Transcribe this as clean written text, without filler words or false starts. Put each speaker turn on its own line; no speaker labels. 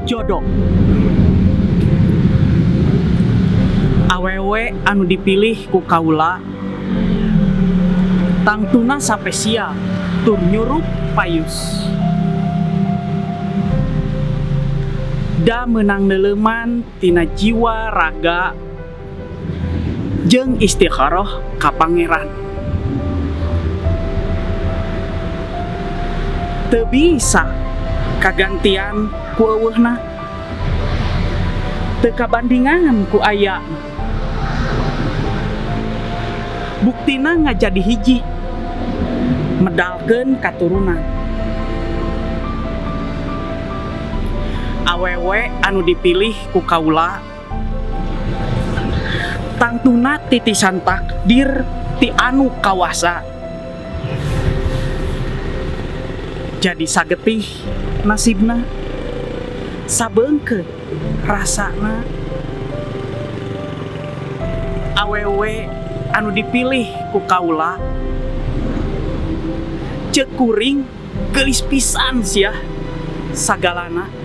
Jodoh. Awewe anu dipilih ku kaula tangtuna sapesial tur nyurup payus. Da meunang neuleuman tina jiwa raga jeung istikharah ka Pangeran. Teu bisa kagantian ku eueuhna. Teu kabandingan ku ayana. Buktina ngajadi hiji medalkeun katurunan. Awewe anu dipilih ku kaula tangtuna titisan takdir ti anu kawasa. Jadi sagetih nasibna, sabeungkeut rasana. Awewe anu dipilih ku kaula ceuk kuring geulis pisan sia sagalana.